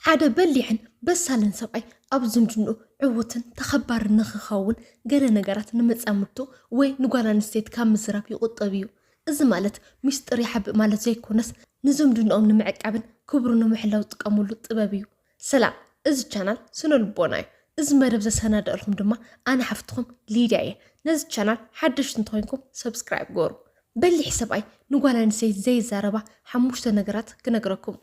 ሓደ በሊሕን በሳልን ሰብኣይ ኣብ ዝምድንኡ ዕዉትን ተኸባርን ንኽኸውን ገለ ነገራት ንመጻምድቱ ወይ ንጓል ኣንስተይቲ ካብ ምዝራብ ይቑጠብ እዩ። እዚ ማለት ሚስጥር ይሓብእ ማለት ዘይኮነስ ንዝምድንኦም ንምዕቃብን ክብሩ ንምሕላው ዝጥቀምሉ ጥበብ እዩ። ሰላም፣ እዚ ቻናል ስነ ልቦና እዩ። እዚ መደብ ዘሰናደእልኩም ድማ ኣነ ሓፍትኹም ሊድያ እየ። ነዚ ቻናል ሓደሽቲ እንተኾይንኩም ሰብስክራይብ ገሩ። በሊሕ ሰብኣይ ንጓል ኣንስተይቲ ዘይዛረባ ሓሙሽተ ነገራት ክነግረኩም።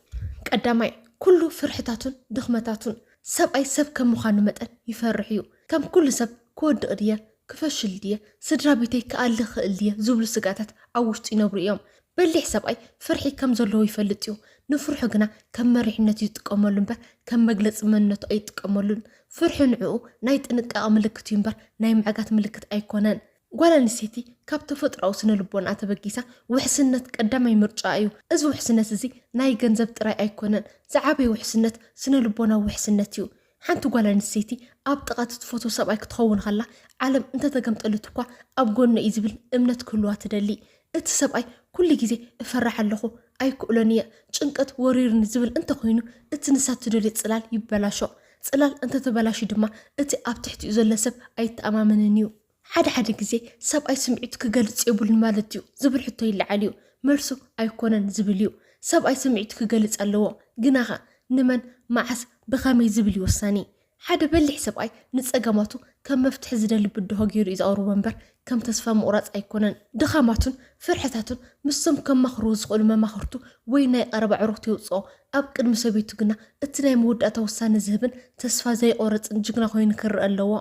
ቀዳማይ፣ ኩሉ ፍርሕታቱን ድኽመታቱን። ሰብኣይ ሰብ ከም ምዃኑ መጠን ይፈርሕ እዩ። ከም ኩሉ ሰብ ክወድቕ ድየ፣ ክፈሽል ድየ፣ ስድራ ቤተይ ክኣሊ ክእል ድየ ዝብሉ ስጋታት ኣብ ውሽጡ ይነብሩ እዮም። በሊሕ ሰብኣይ ፍርሒ ከም ዘለዎ ይፈልጥ እዩ። ንፍርሑ ግና ከም መሪሕነት እዩ ዝጥቀመሉ እምበር ከም መግለጺ መንነቱ ኣይጥቀመሉን። ፍርሒ ንዕኡ ናይ ጥንቃቐ ምልክት እዩ እምበር ናይ ምዕጋት ምልክት ኣይኮነን። ጓል ኣንስተይቲ ካብ ተፈጥሮኣዊ ስነ ልቦና ተበጊሳ ውሕስነት ቀዳማይ ምርጫ እዩ። እዚ ውሕስነት እዚ ናይ ገንዘብ ጥራይ ኣይኮነን። ዝዓበየ ውሕስነት ስነ ልቦናዊ ውሕስነት እዩ። ሓንቲ ጓል ኣንስተይቲ ኣብ ጥቓ እቲ ትፈትዎ ሰብኣይ ክትኸውን ከላ ዓለም እንተተገምጠለት እኳ ኣብ ጎኑ እዩ ዝብል እምነት ክህልዋ ትደሊ። እቲ ሰብኣይ ኩሉ ግዜ እፈርሕ ኣለኹ፣ ኣይክእሎን እየ፣ ጭንቀት ወሪርኒ ዝብል እንተኾይኑ እቲ ንሳ ትደልዮ ጽላል ይበላሾ። ጽላል እንተተበላሹ ድማ እቲ ኣብ ትሕቲኡ ዘሎ ሰብ ኣይተኣማመንን እዩ። ሓደ ሓደ ግዜ ሰብኣይ ስምዒቱ ክገልጽ የብሉን ማለት ድዩ ዝብል ሕቶ ይለዓል እዩ። መልሱ ኣይኮነን ዝብል እዩ። ሰብኣይ ስምዒቱ ክገልጽ ኣለዎ። ግናኸ ንመን፣ መዓስ፣ ብኸመይ ዝብል እዩ ወሳኒ። ሓደ በሊሕ ሰብኣይ ንጸገማቱ ከም መፍትሒ ዝደሊ ብድሆ ገይሩ እዩ ዘቕርቦ እምበር ከም ተስፋ ምቑራጽ ኣይኮነን። ድኻማቱን ፍርሕታቱን ምስቶም ከማኽርዎ ዝኽእሉ መማኽርቱ ወይ ናይ ቀረባ ዕሩኽቱ የውጽኦ። ኣብ ቅድሚ ሰበይቱ ግና እቲ ናይ መወዳእታ ውሳነ ዝህብን ተስፋ ዘይቆርጽን ጅግና ኮይኑ ክረኣ ኣለዎ።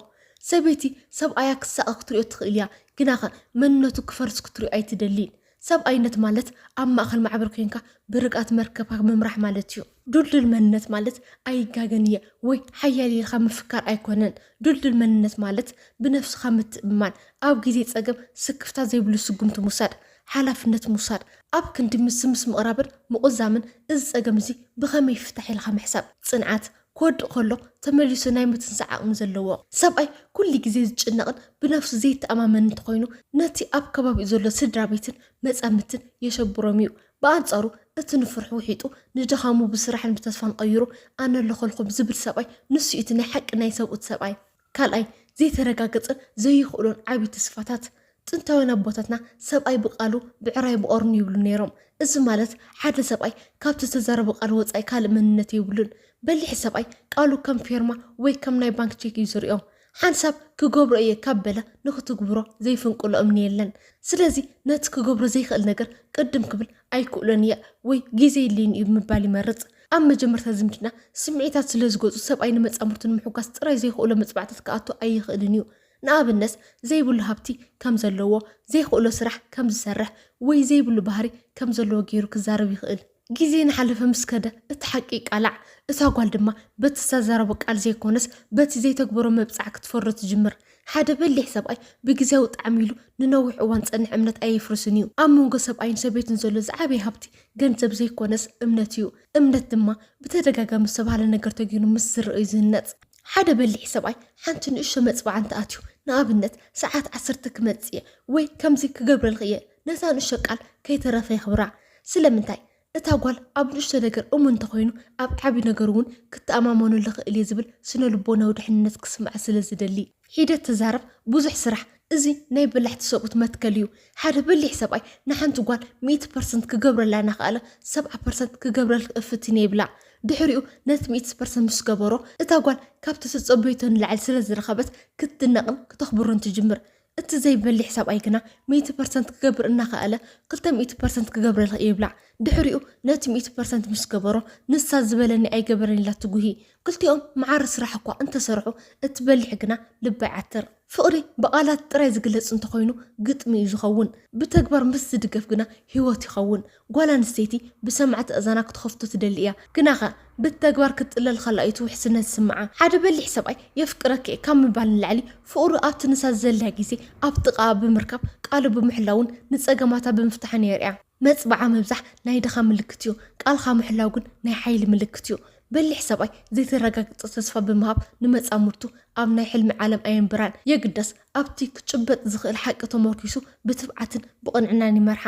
ሰበይቲ ሰብኣያ ክሳቐ ክትሪኦ ትኽእል እያ፣ ግናኸ መንነቱ ክፈርስ ክትሪኦ ኣይትደሊን። ሰብኣይነት ማለት ኣብ ማእከል ማዕበል ኮይንካ ብርግኣት መርከብካ ምምራሕ ማለት እዩ። ድልዱል መንነት ማለት ኣይጋገን እየ ወይ ሓያል ኢልካ ምፍካር ኣይኮነን። ድልዱል መንነት ማለት ብነፍስኻ ምትእምማን፣ ኣብ ግዜ ጸገም ስክፍታ ዘይብሉ ስጉምቲ ምውሳድ፣ ሓላፍነት ምውሳድ፣ ኣብ ክንዲ ምስምስ ምቕራብን ምቑዛምን እዚ ጸገም እዚ ብኸመይ ይፍታሕ ኢልካ ምሕሳብ፣ ጽንዓት፣ ክወድቕ ከሎ ተመሊሱ ናይ ምትንሳእ ዓቕሚ ዘለዎ። ሰብኣይ ኩሉ ግዜ ዝጭነቕን ብነፍሱ ዘይተኣማመን እንተኾይኑ ነቲ ኣብ ከባቢኡ ዘሎ ስድራ ቤትን መጻምድትን የሸብሮም እዩ። ብኣንጻሩ እቲ ንፍርሑ ውሒጡ ንድኻሙ ብስራሕን ብተስፋን ቀይሩ ኣነ ኣለኹልኩም ዝብል ሰብኣይ ንሱ እዩ እቲ ናይ ሓቂ ናይ ሰብኡት ሰብኣይ። ካልኣይ፣ ዘይተረጋገጸን ዘይኽእሎን ዓቢ ተስፋታት። ጥንታውያን ኣቦታትና ሰብኣይ ብቃሉ ብዕራይ ብቐርኑ ይብሉ ነይሮም። እዚ ማለት ሓደ ሰብኣይ ካብቲ ዝተዛረቦ ቃል ወጻኢ ካልእ መንነት የብሉን። በሊሕ ሰብኣይ ቃሉ ከም ፌርማ ወይ ከም ናይ ባንክ ቼክ እዩ ዝሪኦ። ሓንሳብ ክገብሮ እየ ካብ በለ ንኽትግብሮ ዘይፍንቅሎ እምኒ የለን። ስለዚ ነቲ ክገብሮ ዘይኽእል ነገር ቅድም ክብል ኣይክእሎን እየ ወይ ግዜ የድልየኒ እዩ ምባል ይመርጽ። ኣብ መጀመርታ ዝምድና ስምዒታት ስለ ዝገጹ ሰብኣይ ንመጻምድቱ ንምሕጓስ ጥራይ ዘይኽእሎ መጽባዕታት ክኣቱ ኣይኽእልን እዩ። ንኣብነት ዘይብሉ ሃብቲ ከም ዘለዎ፣ ዘይኽእሎ ስራሕ ከም ዝሰርሕ ወይ ዘይብሉ ባህሪ ከም ዘለዎ ገይሩ ክዛረብ ይኽእል። ግዜ እናሓለፈ ምስ ከደ እቲ ሓቂ ይቃላዕ። እታ ጓል ድማ በቲ ዝተዛረቦ ቃል ዘይኮነስ በቲ ዘይተግበሮ መብጽዓ ክትፈርዶ ትጅምር። ሓደ በሊሕ ሰብኣይ ብግዜያዊ ጣዕሚ ኢሉ ንነዊሕ እዋን ዝጸንሕ እምነት ኣየፍርስን እዩ። ኣብ መንጎ ሰብኣይን ሰበይትን ዘሎ ዝዓበየ ሃብቲ ገንዘብ ዘይኮነስ እምነት እዩ። እምነት ድማ ብተደጋጋሚ ዝተባህለ ነገር ተገይሩ ምስ ዝረአ እዩ ዝህነጽ። ሓደ በሊሕ ሰብኣይ ሓንቲ ንእሽቶ መጽባዓ እንተኣትዩ፣ ንኣብነት ሰዓት ዓሰርተ ክመጽእ እየ ወይ ከምዚ ክገብረልኪ እየ፣ ነታ ንእሽቶ ቃል ከይተረፈ የኽብራ። ስለምንታይ? እታ ጓል ኣብ ንእሽቶ ነገር እሙን እንተኾይኑ ኣብ ዓቢ ነገር እውን ክተኣማመነሉ ክእል እየ ዝብል ስነ ልቦናዊ ድሕንነት ክስምዓ ስለ ዝደሊ። ሒደት ተዛረብ ብዙሕ ስራሕ። እዚ ናይ በላሕቲ ሰብኡት መትከል እዩ። ሓደ በሊሕ ሰብኣይ ንሓንቲ ጓል ሚእቲ ፐርሰንት ክገብረላ እናኸኣለ ሰብዓ ፐርሰንት ክገብረልኪ እፍትን እየ ይብላ። ድሕሪኡ ነቲ ሚእቲ ፐርሰንት ምስ ገበሮ እታ ጓል ካብቲ ትጸበየቶ ንላዕሊ ስለ ዝረኸበት ክትድነቕን ክተኽብሮን ትጅምር። እቲ ዘይበሊሕ ሰብኣይ ግና ሚእቲ ፐርሰንት ክገብር እናኸኣለ ክልተ ሚእቲ ፐርሰንት ክገብረልኪ እየ ይብላ። ድሕሪኡ ነቲ ሚእቲ ፐርሰንት ምስ ገበሮ ንሳ ዝበለኒ ኣይገበረን ኢላ ትጉሂ። ክልቲኦም መዓረ ስራሕ እኳ እንተሰርሑ እቲ በሊሕ ግና ልቢ ይዓትር። ፍቕሪ ብቓላት ጥራይ ዝግለጽ እንተኾይኑ ግጥሚ እዩ ዝኸውን። ብተግባር ምስ ዝድገፍ ግና ህይወት ይኸውን። ጓል ኣንስተይቲ ብሰማዕቲ ኣእዛና ክትኸፍቶ ትደሊ እያ። ግናኸ ብተግባር ክትጥለል ከላ እዩ እቲ ውሕስነት ዝስምዓ። ሓደ በሊሕ ሰብኣይ የፍቅረኪ እየ ካብ ምባል ንላዕሊ ፍቕሩ ኣብቲ ንሳ ዝደልያ ግዜ ኣብ ጥቓኣ ብምርካብ ቃሉ ብምሕላውን ንጸገማታ ብምፍታሕን የርእያ። መጽባዓ ምብዛሕ ናይ ድኻ ምልክት እዩ። ቃልኻ ምሕላው ግን ናይ ሓይሊ ምልክት እዩ። በሊሕ ሰብኣይ ዘይተረጋገጸ ተስፋ ብምሃብ ንመጻምድቱ ኣብ ናይ ሕልሚ ዓለም ኣየንብራን። የግደስ ኣብቲ ክጭበጥ ዝኽእል ሓቂ ተመርኪሱ ብትብዓትን ብቕንዕናን ይመርሓ።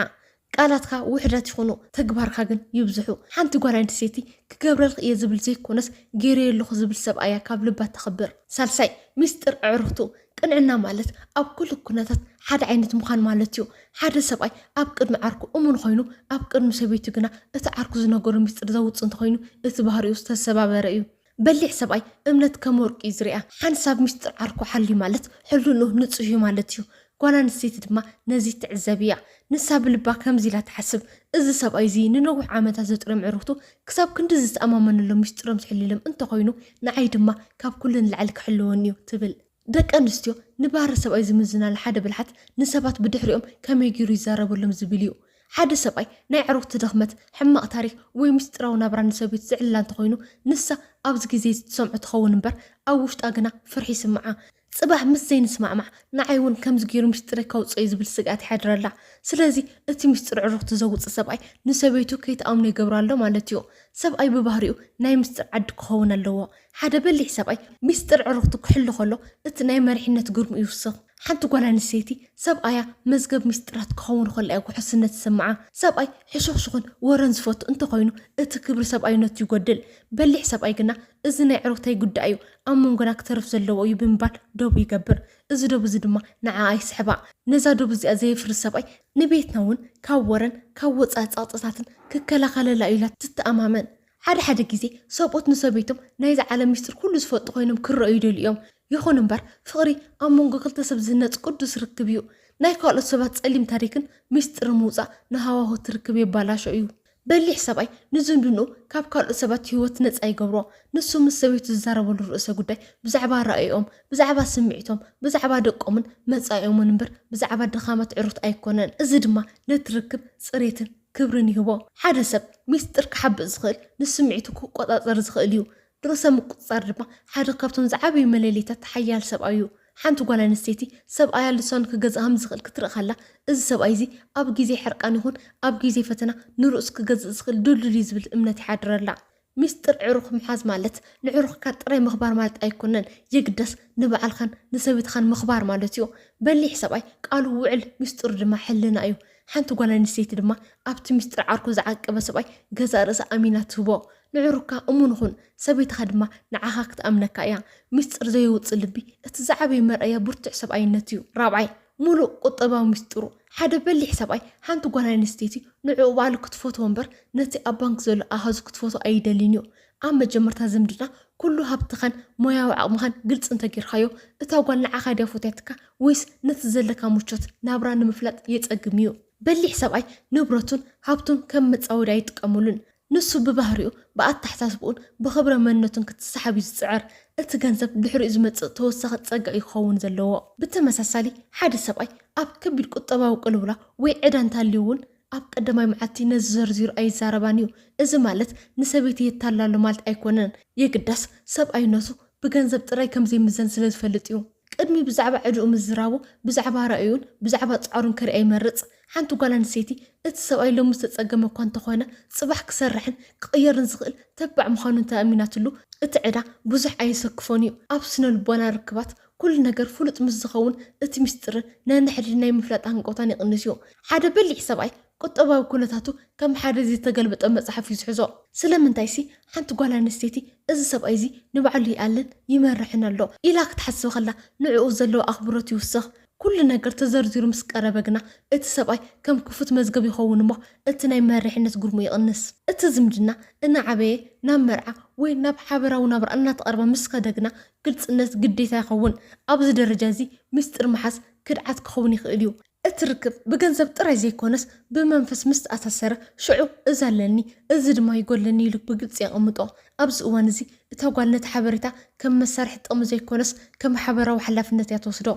ቃላትካ ውሕዳት ይኹኑ፣ ተግባርካ ግን ይብዝሑ። ሓንቲ ጓል ኣንስተይቲ ክገብረልክ እየ ዝብል ዘይኮነስ፣ ገይረዮ ኣለኹ ዝብል ሰብኣያ ካብ ልባ ተኽብር። ሳልሳይ፣ ሚስጥር ኣዕሩኽቱ። ቅንዕና ማለት ኣብ ኩሉ ኩነታት ሓደ ዓይነት ምዃን ማለት እዩ። ሓደ ሰብኣይ ኣብ ቅድሚ ዓርኩ እሙን ኮይኑ፣ ኣብ ቅድሚ ሰበይቱ ግና እቲ ዓርኩ ዝነገሮ ሚስጥር ዘውጽእ እንተኾይኑ፣ እቲ ባህሪኡ ዝተሰባበረ እዩ። በሊሕ ሰብኣይ እምነት ከም ወርቂ እዩ ዝሪኣ። ሓንሳብ ሚስጥር ዓርኩ ሓልዩ ማለት ሕልንኡ ንጹህ እዩ ማለት እዩ። ጓል ኣንስተይቲ ድማ ነዚ ትዕዘብ እያ። ንሳ ብልባ ከምዚ ኢላ ትሓስብ፣ እዚ ሰብኣይ እዚ ንነዊሕ ዓመታት ዘጥርዮም ዕርክቱ ክሳብ ክንዲ ዝተኣማመነሎም ሚስጥሮም ዝሕልሎም እንተኾይኑ፣ ንዓይ ድማ ካብ ኩሉ ንላዕሊ ክሕልወኒ እዩ ትብል። ደቂ ኣንስትዮ ንባህሪ ሰብኣይ ዝምዝናሉ ሓደ ብልሓት፣ ንሰባት ብድሕሪኦም ከመይ ገይሩ ይዛረበሎም ዝብል እዩ። ሓደ ሰብኣይ ናይ ዕርክቱ ድኽመት፣ ሕማቕ ታሪኽ ወይ ሚስጥራዊ ናብራ ንሰበይቱ ዝዕልላ እንተኾይኑ፣ ንሳ ኣብዚ ግዜ ትሰምዖ ትኸውን እምበር፣ ኣብ ውሽጣ ግና ፍርሒ ይስምዓ። ጽባሕ ምስ ዘይንስማዕማዕ፣ ንዓይ እውን ከምዚ ገይሩ ሚስጥረይ ከውጽኦ እዩ ዝብል ስግኣት ይሓድረላ። ስለዚ እቲ ሚስጥር ዕርክቱ ዘውጽእ ሰብኣይ ንሰበይቱ ከይትኣምኖ ይገብራ ኣሎ ማለት እዩ። ሰብኣይ ብባህሪኡ ናይ ሚስጥር ዓዲ ክኸውን ኣለዎ። ሓደ በሊሕ ሰብኣይ ሚስጥር ዕርክቱ ክሕሉ ከሎ፣ እቲ ናይ መሪሕነት ግርምኡ ይውስኽ። ሓንቲ ጓል ኣንስተይቲ ሰብኣያ መዝገብ ሚስጥራት ክኸውን ከሎ እያ ውሕስነት ዝስምዓ። ሰብኣይ ሕሹኽሹኽን ወረን ዝፈቱ እንተኾይኑ፣ እቲ ክብሪ ሰብኣይነቱ ይጎድል። በሊሕ ሰብኣይ ግና፣ እዚ ናይ ዕርክተይ ጉዳይ እዩ፣ ኣብ መንጎና ክተርፍ ዘለዎ እዩ ብምባል ዶብ ይገብር። እዚ ዶብ እዚ ድማ ንዓኣ ይስሕባ። ነዛ ዶብ እዚኣ ዘየፍርስ ሰብኣይ ንቤትና እውን ካብ ወረን ካብ ወጻኢ ጸቕጥታትን ክከላኸለላ እዩ ኢላ ትተኣማመን። ሓደ ሓደ ግዜ ሰብኡት ንሰበይቶም ናይዚ ዓለም ሚስጥር ኩሉ ዝፈልጡ ኮይኖም ክረኣዩ ይደልዩ እዮም። ይኹን እምበር፣ ፍቕሪ ኣብ መንጎ ክልተ ሰብ ዝህነጽ ቅዱስ ርክብ እዩ። ናይ ካልኦት ሰባት ጸሊም ታሪክን ሚስጥርን ምውጻእ ንሃዋህው እቲ ርክብ የባላሾ እዩ። በሊሕ ሰብኣይ ንዝምድንኡ ካብ ካልኦት ሰባት ህይወት ነጻ ይገብሮ። ንሱ ምስ ሰበይቱ ዝዛረበሉ ርእሰ ጉዳይ ብዛዕባ ራእይኦም፣ ብዛዕባ ስምዒቶም፣ ብዛዕባ ደቆምን መጻኢኦምን እምበር ብዛዕባ ድኻማት ዕሩኽቱ ኣይኮነን። እዚ ድማ ነቲ ርክብ ጽሬትን ክብርን ይህቦ። ሓደ ሰብ ሚስጥር ክሓብእ ዝኽእል ንስምዒቱ ክቆጻጸር ዝኽእል እዩ። ርእሰ ምቁጽጻር ድማ ሓደ ካብቶም ዝዓበዩ መለለይታት ሓያል ሰብኣይ እዩ። ሓንቲ ጓል ኣንስተይቲ ሰብኣያ ልሳኑ ክገዝእ ከም ዝኽእል ክትርኢ ከላ፣ እዚ ሰብኣይ እዚ ኣብ ግዜ ሕርቃን ይኹን ኣብ ግዜ ፈተና ንርእሱ ክገዝእ ዝኽእል ድልዱል እዩ ዝብል እምነት ይሓድረላ። ሚስጥር ዕሩኽ ምሓዝ ማለት ንዕሩኽካ ጥራይ ምኽባር ማለት ኣይኮነን፣ የግዳስ ንባዕልኻን ንሰበይትኻን ምኽባር ማለት እዩ። በሊሕ ሰብኣይ ቃሉ ውዕል፣ ሚስጥሩ ድማ ሕልና እዩ። ሓንቲ ጓል ኣንስተይቲ ድማ ኣብቲ ሚስጥር ዓርኩ ዝዓቀበ ሰብኣይ ገዛእ ርእሳ ኣሚና ትህቦ። ንዕሩኽካ እሙን ኹን፣ ሰበይትኻ ድማ ንዓኻ ክትኣምነካ እያ። ሚስጥር ዘየውጽእ ልቢ እቲ ዝዓበየ መርኣያ ብርቱዕ ሰብኣይነት እዩ። ራብዓይ፣ ሙሉእ ቁጠባዊ ሚስጥሩ። ሓደ በሊሕ ሰብኣይ ሓንቲ ጓል ኣንስተይቲ ንዕኡ ባዕሉ ክትፈትዎ እምበር ነቲ ኣብ ባንክ ዘሎ ኣሃዙ ክትፈትዎ ኣይደልን እዩ። ኣብ መጀመርታ ዝምድና ኩሉ ሃብትኻን ሞያዊ ዓቕምኻን ግልጺ እንተጌርካዮ፣ እታ ጓል ንዓኻ ድያ ፈትያትካ ወይስ ነቲ ዘለካ ምቾት ናብራ ንምፍላጥ የጸግም እዩ። በሊሕ ሰብኣይ ንብረቱን ሃብቱን ከም መጻወዲ ኣይጥቀመሉን። ንሱ ብባህሪኡ፣ ብኣተሓሳስብኡን ብኽብረ መንነቱን ክትሰሓብ እዩ ዝጽዕር። እቲ ገንዘብ ድሕሪኡ ዝመጽእ ተወሳኺ ጸጋ እዩ ክኸውን ዘለዎ። ብተመሳሳሊ፣ ሓደ ሰብኣይ ኣብ ከቢድ ቁጠባዊ ቅልውላ ወይ ዕዳ እንተሃልዩ እውን፣ ኣብ ቀዳማይ መዓልቲ ነዚ ዘርዚሩ ኣይዛረባን እዩ። እዚ ማለት ንሰበይቲ የታልል ኣሎ ማለት ኣይኮነን። የግዳስ ሰብኣይነቱ ብገንዘብ ጥራይ ከም ዘይምዘን ስለ ዝፈልጥ እዩ። ቅድሚ ብዛዕባ ዕድኡ ምዝራቡ፣ ብዛዕባ ራእዩን ብዛዕባ ጻዕሩን ክርኣ ይመርጽ። ሓንቲ ጓል ኣንስተይቲ እቲ ሰብኣይ ሎሚ ዝተጸገመ እኳ እንተኾነ፣ ጽባሕ ክሰርሕን ክቕየርን ዝኽእል ተባዕ ምዃኑ እንተኣሚናትሉ፣ እቲ ዕዳ ብዙሕ ኣየሰክፎን እዩ። ኣብ ስነ ልቦና ርክባት፣ ኩሉ ነገር ፍሉጥ ምስ ዝኸውን፣ እቲ ምስጢርን ነንሕድሕድ ናይ ምፍላጥ ሃንቀውታን ይቕንስ እዩ። ሓደ በሊሕ ሰብኣይ ቁጠባዊ ኩነታቱ ከም ሓደ ዝተገልበጠ መጽሓፍ እዩ ዝሕዞ። ስለምንታይሲ፣ ሓንቲ ጓል ኣንስተይቲ፣ "እዚ ሰብኣይ እዚ ንባዕሉ ይኣልን ይመርሕን ኣሎ" ኢላ ክትሓስብ ከላ፣ ንዕኡ ዘለዎ ኣኽብሮት ይውስኽ። ኩሉ ነገር ተዘርዚሩ ምስ ቀረበ ግና፣ እቲ ሰብኣይ ከም ክፉት መዝገብ ይኸውን እሞ፣ እቲ ናይ መሪሕነት ግርሙ ይቕንስ። እቲ ዝምድና እናዓበየ ናብ መርዓ ወይ ናብ ሓበራዊ ናብራ እናተቐርበ ምስ ከደ ግና፣ ግልጽነት ግዴታ ይኸውን። ኣብዚ ደረጃ እዚ፣ ምስጢር ምሓዝ ክድዓት ክኸውን ይኽእል እዩ። እቲ ርክብ ብገንዘብ ጥራይ ዘይኮነስ፣ ብመንፈስ ምስ ተኣሳሰረ፣ ሽዑ "እዚ ኣለኒ፣ እዚ ድማ ይጎድለኒ" ኢሉ ብግልጺ የቐምጦ። ኣብዚ እዋን እዚ፣ እታ ጓል ነቲ ሓበሬታ ከም መሳርሒ ጥቕሚ ዘይኮነስ፣ ከም ሓበራዊ ሓላፍነት እያ ትወስዶ።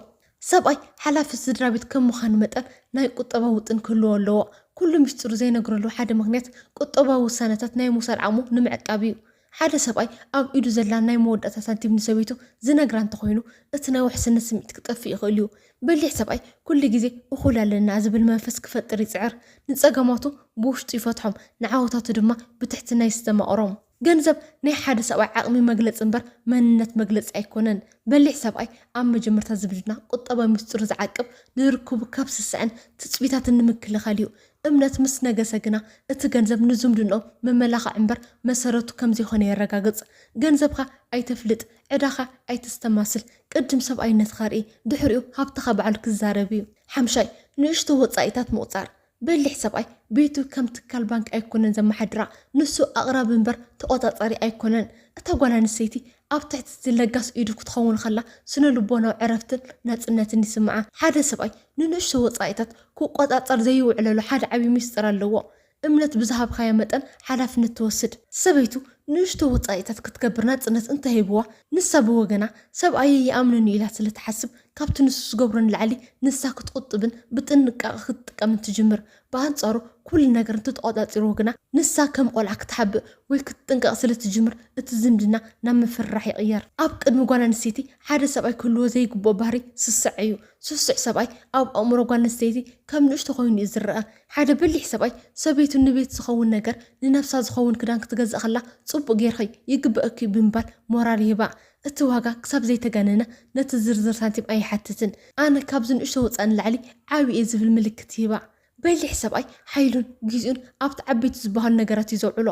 ሰብኣይ ሓላፊ ስድራ ቤት ከም ምዃኑ መጠን፣ ናይ ቁጠባ ውጥን ክህልዎ ኣለዎ። ኩሉ ምስጢሩ ዘይነግረሉ ሓደ ምኽንያት፣ ቁጠባዊ ውሳነታት ናይ ምውሳድ ዓቕሙ ንምዕቃብ እዩ። ሓደ ሰብኣይ ኣብ ኢዱ ዘላ ናይ መወዳእታ ሳንቲም ንሰበይቱ ዝነግራ እንተኾይኑ፣ እቲ ናይ ውሕስነት ስምዒት ክጠፍእ ይኽእል እዩ። በሊሕ ሰብኣይ ኩሉ ግዜ "እኹል ኣለና" ዝብል መንፈስ ክፈጥር ይጽዕር። ንጸገማቱ ብውሽጡ ይፈትሖም፣ ንዓወታቱ ድማ ብትሕትና የስተማቕሮም። ገንዘብ ናይ ሓደ ሰብኣይ ዓቕሚ መግለጺ እምበር፣ መንነት መግለጺ ኣይኮነን። በሊሕ ሰብኣይ ኣብ መጀመርታ ዝምድና ቁጠባዊ ምስጢሩ ዝዓቅብ፣ ንርክቡ ካብ ስስዐን ትጽቢታትን ንምክልኻል እዩ። እምነት ምስ ነገሰ ግና እቲ ገንዘብ ንዝምድንኦም መመላኽዒ እምበር መሰረቱ ከም ዘይኮነ የረጋግጽ። ገንዘብካ ኣይተፍልጥ፣ ዕዳኻ ኣይተስተማስል፣ ቅድም ሰብኣይነትካ ርኢ፣ ድሕሪኡ ሃብትኻ ባዕሉ ክዛረብ እዩ። ሓምሻይ፣ ንእሽቶ ወጻኢታት ምቑጻር። በሊሕ ሰብኣይ ቤቱ ከም ትካል ባንክ ኣይኮነን ዘመሓድራ፣ ንሱ ኣቕራቢ እምበር ተቖጻጻሪ ኣይኮነን። እታ ጓል ኣንስተይቲ ኣብ ትሕቲ እቲ ለጋስ ኢዱ ክትኸውን ከላ ስነ ልቦናዊ ዕረፍትን ናጽነትን ይስምዓ። ሓደ ሰብኣይ ንንእሽቶ ወጻኢታት ክቆጻጸር ዘይውዕለሉ ሓደ ዓቢ ሚስጥር ኣለዎ። እምነት ብዝሃብካዮ መጠን ሓላፍነት ትወስድ። ሰበይቱ ንእሽቶ ወጻኢታት ክትገብር ናጽነት እንተሂብዋ፣ ንሳ ብወገና ሰብኣየይ ይኣምነኒ ኢላ ስለ ትሓስብ፣ ካብቲ ንሱ ዝገብሮ ንላዕሊ ንሳ ክትቁጥብን ብጥንቃቐ ክትጥቀምን ትጅምር። ብኣንጻሩ ኩሉ ነገር እንተተቖጻጺርዎ ግና ንሳ ከም ቆልዓ ክትሓብእ ወይ ክትጥንቀቕ ስለ ትጅምር እቲ ዝምድና ናብ ምፍርራሕ ይቕየር። ኣብ ቅድሚ ጓል ኣንስተይቲ ሓደ ሰብኣይ ክህልዎ ዘይግብኦ ባህሪ ስስዐ እዩ። ስሱዕ ሰብኣይ ኣብ ኣእምሮ ጓል ኣንስተይቲ ከም ንእሽቶ ኮይኑ እዩ ዝረኣ። ሓደ በሊሕ ሰብኣይ ሰበይቱ ንቤት ዝኸውን ነገር፣ ንነብሳ ዝኸውን ክዳን ክትገዝእ ከላ ጽቡቕ ጌርኺ፣ ይግበኣኪ ብምባል ሞራል ይህባ። እቲ ዋጋ ክሳብ ዘይተጋነነ ነቲ ዝርዝር ሳንቲም ኣይሓትትን። ኣነ ካብዚ ንእሽቶ ወጻኢ ንላዕሊ ዓቢ እየ ዝብል ምልክት ይህባ። በሊሕ ሰብኣይ ሓይሉን ግዜኡን ኣብቲ ዓበይቲ ዝበሃሉ ነገራት እዩ ዘውዕሎ።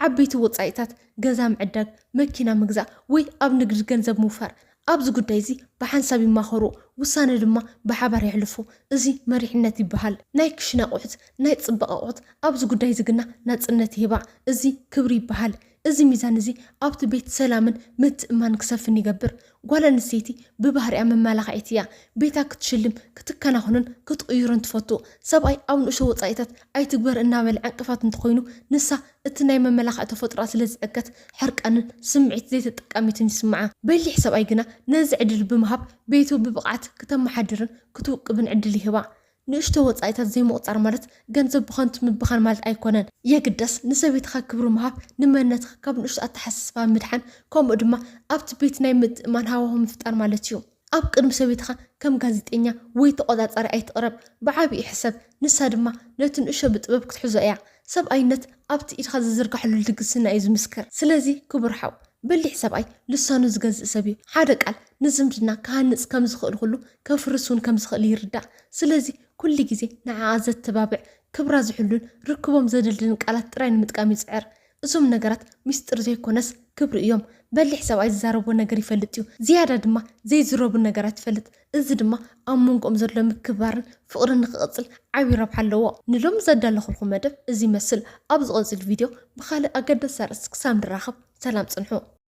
ዓበይቲ ወጻኢታት፣ ገዛ ምዕዳግ፣ መኪና ምግዛእ ወይ ኣብ ንግዲ ገንዘብ ምውፋር፣ ኣብዚ ጉዳይ እዚ ብሓንሳብ ይማኸሩ፣ ውሳነ ድማ ብሓባር የሕልፉ። እዚ መሪሕነት ይበሃል። ናይ ክሽነ ኣቑሑት፣ ናይ ጽባቐ ኣቑሑት ኣብዚ ጉዳይ እዚ ግና ናጽነት ይህባ። እዚ ክብሪ ይበሃል። እዚ ሚዛን እዚ ኣብቲ ቤት ሰላምን ምትእምማን ክሰፍን ይገብር። ጓል ኣንስተይቲ ብባህሪኣ መመላኽዒት እያ። ቤታ ክትሽልም፣ ክትከናኹንን ክትቕይሮን ትፈቱ። ሰብኣይ ኣብ ንእሽቶ ወጻኢታት ኣይትግበር እናበለ ዕንቅፋት እንተኾይኑ፣ ንሳ እቲ ናይ መመላኽዒ ተፈጥሮኣ ስለ ዝዕገት፣ ሕርቃንን ስምዒት ዘይተጠቃሚትን ይስምዓ። በሊሕ ሰብኣይ ግና ነዚ ዕድል ብምሃብ ቤቱ ብብቕዓት ክተመሓድርን ክትውቅብን ዕድል ይህባ። ንእሽቶ ወጻኢታት ዘይምቑጻር ማለት ገንዘብ ብኸንቱ ምብኻን ማለት ኣይኮነን። የግዳስ ንሰበይትኻ ክብሪ ምሃብ ንመንነትኻ ካብ ንእሽቶ ኣተሓሳስባ ምድሓን፣ ከምኡ ድማ ኣብቲ ቤት ናይ ምትእምማን ሃዋሁ ምፍጣር ማለት እዩ። ኣብ ቅድሚ ሰበይትኻ ከም ጋዜጠኛ ወይ ተቖጻጻሪ ኣይትቕረብ። ብዓቢኡ ሕሰብ፣ ንሳ ድማ ነቲ ንእሽቶ ብጥበብ ክትሕዞ እያ። ሰብኣይነት ኣብቲ ኢድኻ ዝዝርጋሕሉ ልግስና እዩ ዝምስክር። ስለዚ ክቡር ሓው፣ በሊሕ ሰብኣይ ልሳኑ ዝገዝእ ሰብ እዩ። ሓደ ቃል ንዝምድና ክሃንጽ ከም ዝኽእል ኩሉ ከፍርስ እውን ከም ዝኽእል ይርዳእ። ስለዚ ኩሉ ግዜ ንዓኣ ዘተባብዕ፣ ክብራ ዝሕሉን ርክቦም ዘደልድልን ቃላት ጥራይ ንምጥቃም ይጽዕር። እዞም ነገራት ሚስጥር ዘይኮነስ ክብሪ እዮም። በሊሕ ሰብኣይ ዝዛረቦ ነገር ይፈልጥ እዩ፣ ዝያዳ ድማ ዘይዝረቡ ነገራት ይፈልጥ። እዚ ድማ ኣብ መንጎኦም ዘሎ ምክብባርን ፍቕርን ንክቕጽል ዓቢ ረብሓ ኣለዎ። ንሎሚ ዘዳለኹልኩም መደብ እዚ ይመስል። ኣብ ዝቐጽል ቪድዮ ብኻልእ ኣገዳሲ ኣርእስቲ ክሳብ ንራኸብ ሰላም ጽንሑ።